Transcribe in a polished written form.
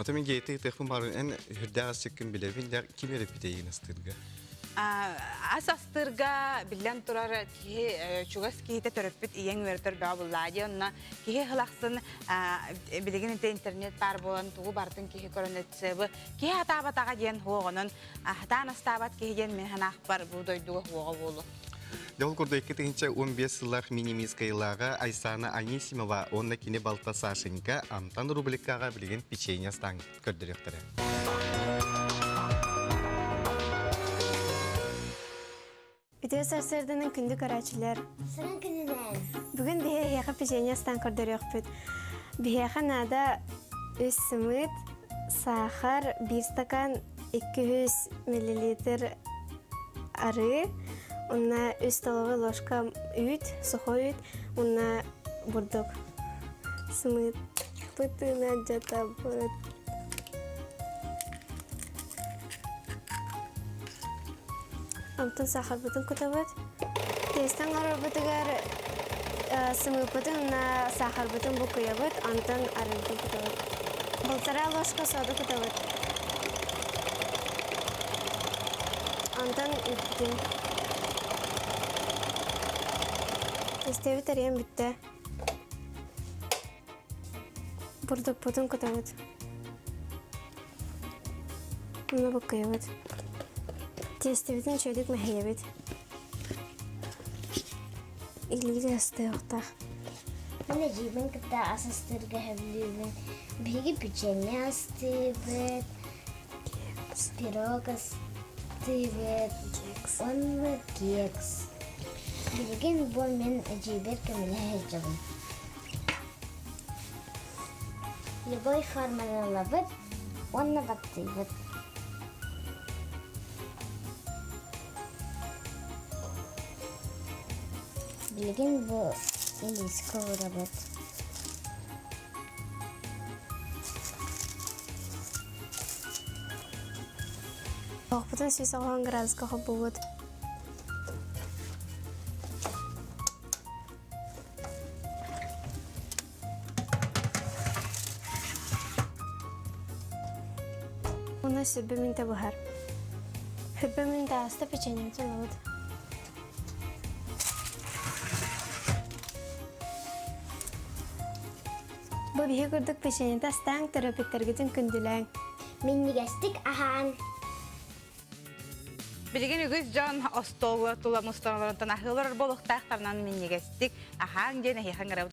Ото мин гейти тыахпын баарын эн үрдээх асчыккын билэбин дэ ким эрэ эйигин астыырга? Ас астыырга биллэн турар киһи чугас киһитэ төрөппүт ийэҥ үөрэтэр бөҕө буллаа дии онно киһи хылахсын билигин ити интернет баар буолан тугу барытын киһи көрөн өтсөбы киһи хатаабатаҕа диэн хуоҕонон хатаан астаабат киһи диэн мин ханаахпар бу дойдуга хуоҕа буолу. Дьэ ол курдук 2015 сыллаах мини-мисс Айсана Анисимова уонна кини балта Сашенька Амтан рубрикаҕа билигин печенье астаан көрдөрүөхтэрэ. Үтүө сарсыарданан күндү көрөөччүлэр. Сырын күнүнэн. Бүгүн биһи эһиэхэ печенье астаан көрдөрүөхпүт. Биһиэхэ наада үс сымыыт, саахар, биир стакан, 200 миллилитр арыы, уонна үс столовой ложка үүт, сухой үүт, уонна бурдук. Сымыыт бытына дьатабыт. Онтон сахарбытын кутабыт. Тестан оҥорорбутугар сымыыппытын уонна сахарбытын буккуйабыт, онтон арыыбытын кутабыт. Полтора ложка сода кутабыт. Онтон үүппүтүн. Тестэбит эрийэн бүттэ. Бурдукпутун кутабыт. Уну буккуйабыт. Тиэстэбитин үчүгэйдик мэһийэбит. Илиигэ астыахтаах. Мин эдьиийбин кытта ас астыырга сөбүлүүбүн. Биһиги печенье астыыбыт, пирог астыыбыт уонна кекс. Билигин бу мин эдьиийбэр көмөлөһө сылдьабын. Любой форманы ылабыт уонна баттыыбыт. Билигин бу илиискэ уурабыт. Оһохпутун 190 градуска холбуубут. Уна сүбэ минтэ буһар. Хүбэ минтэ ааста печеньебитин ылабыт. Бу биһи курдук печеньете астааҥ, төрөппүттэргитин күндүлээҥ. Минньигэстик аһаан. Билигин үгүс дьон остуолга тула мустан олорон аһыылар буолуохтаахтарынан минньигэстик аһааҥ диэн эһиэхэ ыҥырабыт.